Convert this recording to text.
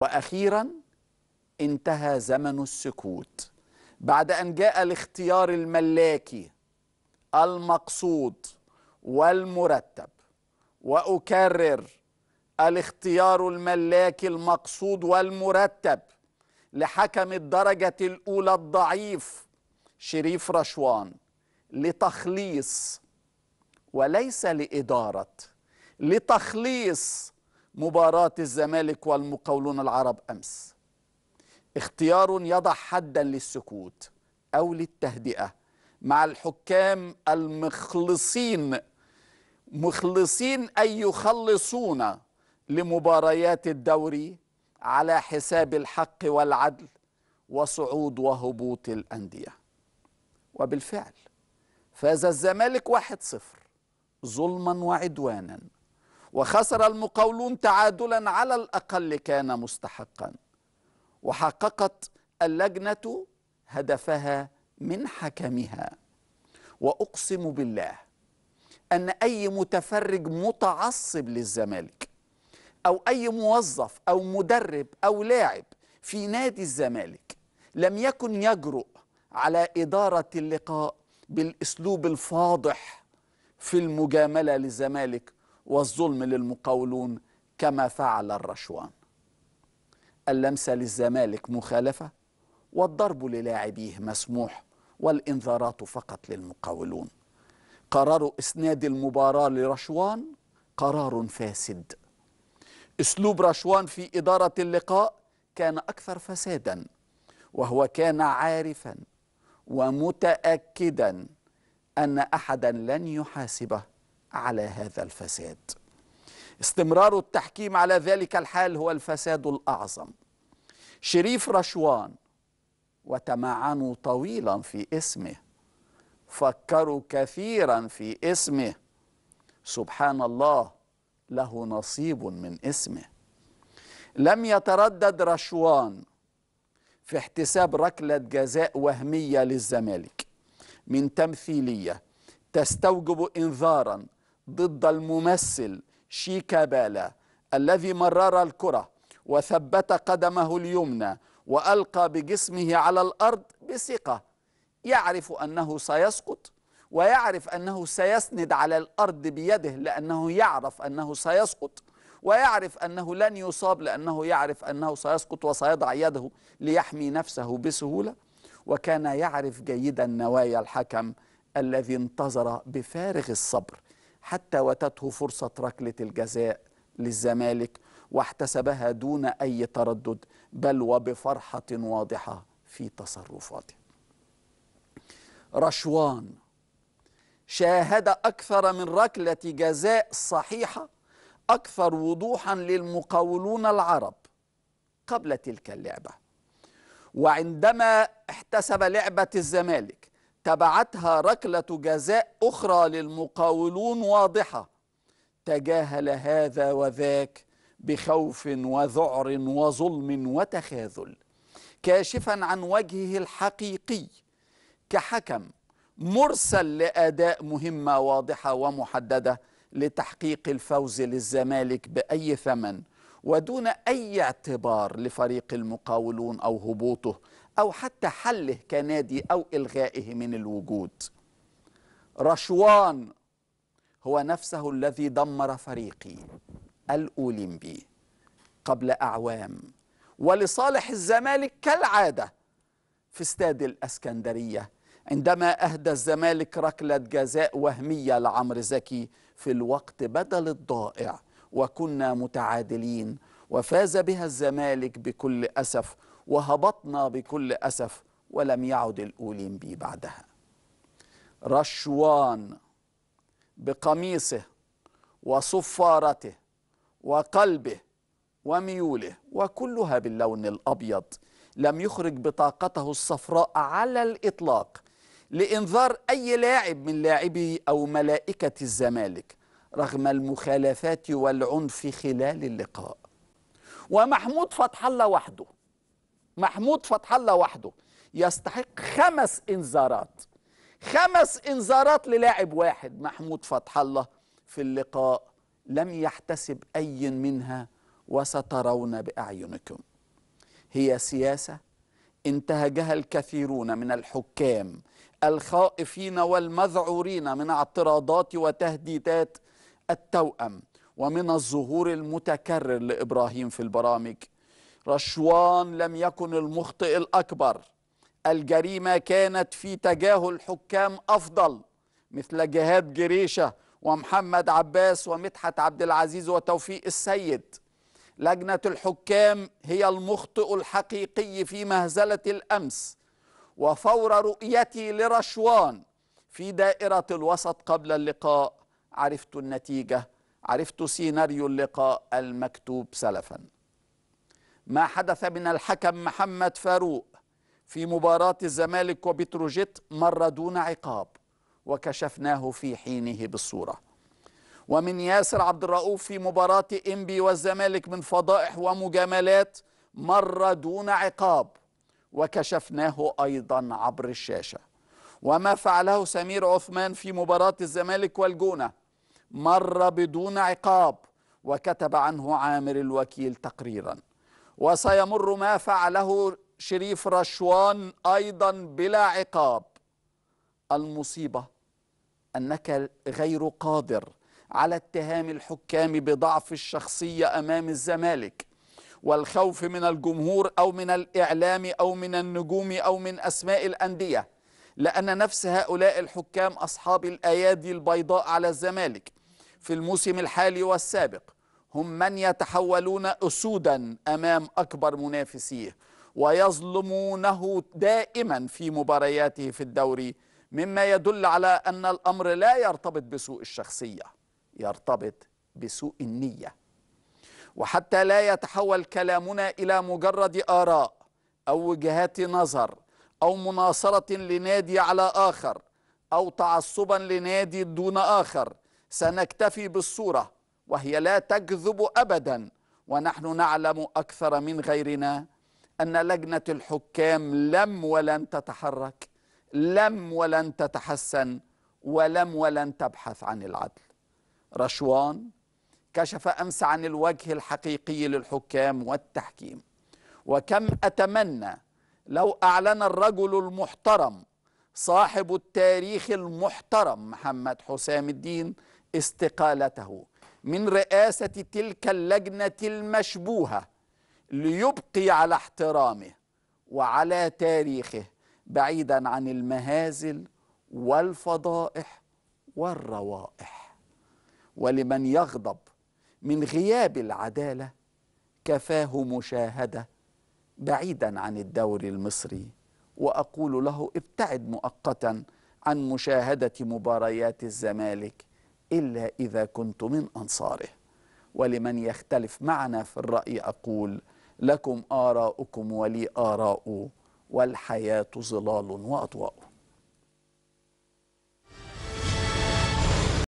وأخيرا انتهى زمن السكوت بعد أن جاء الاختيار الملاكي المقصود والمرتب. وأكرر: الاختيار الملاكي المقصود والمرتب لحكم الدرجة الأولى الضعيف شريف رشوان لتخليص، وليس لإدارة، لتخليص مباراة الزمالك والمقاولون العرب أمس. اختيار يضع حدا للسكوت أو للتهدئة مع الحكام المخلصين، مخلصين أي يخلصون لمباريات الدوري على حساب الحق والعدل وصعود وهبوط الأندية. وبالفعل فاز الزمالك 1-0 ظلما وعدوانا، وخسر المقاولون تعادلا على الأقل كان مستحقا. وحققت اللجنة هدفها من حكمها. وأقسم بالله أن أي متفرج متعصب للزمالك أو أي موظف أو مدرب أو لاعب في نادي الزمالك لم يكن يجرؤ على إدارة اللقاء بالأسلوب الفاضح في المجاملة للزمالك والظلم للمقاولون كما فعل الرشوان. اللمسة للزمالك مخالفة، والضرب للاعبيه مسموح، والإنذارات فقط للمقاولون. قرار إسناد المباراة لرشوان قرار فاسد. أسلوب رشوان في إدارة اللقاء كان أكثر فسادا، وهو كان عارفا ومتأكدا أن أحدا لن يحاسبه على هذا الفساد. استمرار التحكيم على ذلك الحال هو الفساد الأعظم. شريف رشوان، وتمعنوا طويلا في اسمه، فكروا كثيرا في اسمه، سبحان الله له نصيب من اسمه. لم يتردد رشوان في احتساب ركلة جزاء وهمية للزمالك من تمثيلية تستوجب إنذارا ضد الممثل شيكابالا الذي مرر الكرة وثبت قدمه اليمنى وألقى بجسمه على الأرض بثقة، يعرف أنه سيسقط ويعرف أنه سيسند على الأرض بيده لأنه يعرف أنه سيسقط، ويعرف أنه لن يصاب لأنه يعرف أنه سيسقط وسيضع يده ليحمي نفسه بسهولة. وكان يعرف جيدا نوايا الحكم الذي انتظر بفارغ الصبر حتى واتته فرصة ركلة الجزاء للزمالك، واحتسبها دون أي تردد، بل وبفرحة واضحة في تصرفاته. رشوان شاهد أكثر من ركلة جزاء صحيحة أكثر وضوحا للمقاولون العرب قبل تلك اللعبة، وعندما احتسب لعبة الزمالك تبعتها ركلة جزاء أخرى للمقاولون واضحة، تجاهل هذا وذاك بخوف وذعر وظلم وتخاذل، كاشفا عن وجهه الحقيقي كحكم مرسل لأداء مهمة واضحة ومحددة لتحقيق الفوز للزمالك بأي ثمن، ودون أي اعتبار لفريق المقاولون أو هبوطه أو حتى حله كنادي أو إلغائه من الوجود. رشوان هو نفسه الذي دمر فريقي الأولمبي قبل أعوام ولصالح الزمالك كالعادة في استاد الإسكندرية، عندما أهدى الزمالك ركلة جزاء وهمية لعمرو زكي في الوقت بدل الضائع وكنا متعادلين، وفاز بها الزمالك بكل أسف، وهبطنا بكل أسف، ولم يعد الأولمبي بعدها. رشوان بقميصه وصفارته وقلبه وميوله وكلها باللون الأبيض لم يخرج بطاقته الصفراء على الإطلاق لإنذار أي لاعب من لاعبي أو ملائكة الزمالك رغم المخالفات والعنف خلال اللقاء. ومحمود فتح الله وحده، محمود فتح الله وحده يستحق 5 إنذارات، 5 إنذارات للاعب واحد، محمود فتح الله في اللقاء لم يحتسب أي منها وسترون بأعينكم. هي سياسة انتهجها الكثيرون من الحكام الخائفين والمذعورين من اعتراضات وتهديدات التوأم ومن الظهور المتكرر لإبراهيم في البرامج. رشوان لم يكن المخطئ الأكبر، الجريمة كانت في تجاهل حكام أفضل مثل جهاد جريشة ومحمد عباس ومدحت عبد العزيز وتوفيق السيد. لجنة الحكام هي المخطئ الحقيقي في مهزلة الأمس، وفور رؤيتي لرشوان في دائرة الوسط قبل اللقاء عرفت النتيجة، عرفت سيناريو اللقاء المكتوب سلفا. ما حدث من الحكم محمد فاروق في مباراة الزمالك وبتروجيت مر دون عقاب، وكشفناه في حينه بالصورة. ومن ياسر عبد الرؤوف في مباراة إنبي والزمالك من فضائح ومجاملات مر دون عقاب، وكشفناه أيضا عبر الشاشة. وما فعله سمير عثمان في مباراة الزمالك والجونة مر بدون عقاب، وكتب عنه عامر الوكيل تقريرا. وسيمر ما فعله شريف رشوان أيضا بلا عقاب. المصيبة أنك غير قادر على اتهام الحكام بضعف الشخصية أمام الزمالك والخوف من الجمهور أو من الإعلام أو من النجوم أو من أسماء الأندية، لأن نفس هؤلاء الحكام أصحاب الأيادي البيضاء على الزمالك في الموسم الحالي والسابق هم من يتحولون أسودا أمام أكبر منافسيه ويظلمونه دائما في مبارياته في الدوري، مما يدل على أن الأمر لا يرتبط بسوء الشخصية، يرتبط بسوء النية. وحتى لا يتحول كلامنا إلى مجرد آراء أو وجهات نظر أو مناصرة لنادي على آخر أو تعصبا لنادي دون آخر، سنكتفي بالصورة وهي لا تكذب أبدا. ونحن نعلم أكثر من غيرنا أن لجنة الحكام لم ولن تتحرك، لم ولن تتحسن، ولن تبحث عن العدل. رشوان كشف أمس عن الوجه الحقيقي للحكام والتحكيم. وكم أتمنى لو أعلن الرجل المحترم صاحب التاريخ المحترم محمد حسام الدين استقالته من رئاسة تلك اللجنة المشبوهة ليبقي على احترامه وعلى تاريخه بعيدا عن المهازل والفضائح والروائح. ولمن يغضب من غياب العدالة كفاه مشاهدة بعيدا عن الدوري المصري، وأقول له ابتعد مؤقتا عن مشاهدة مباريات الزمالك إلا إذا كنت من أنصاره. ولمن يختلف معنا في الرأي أقول لكم آراؤكم ولي آراء، والحياة ظلال وأضواء.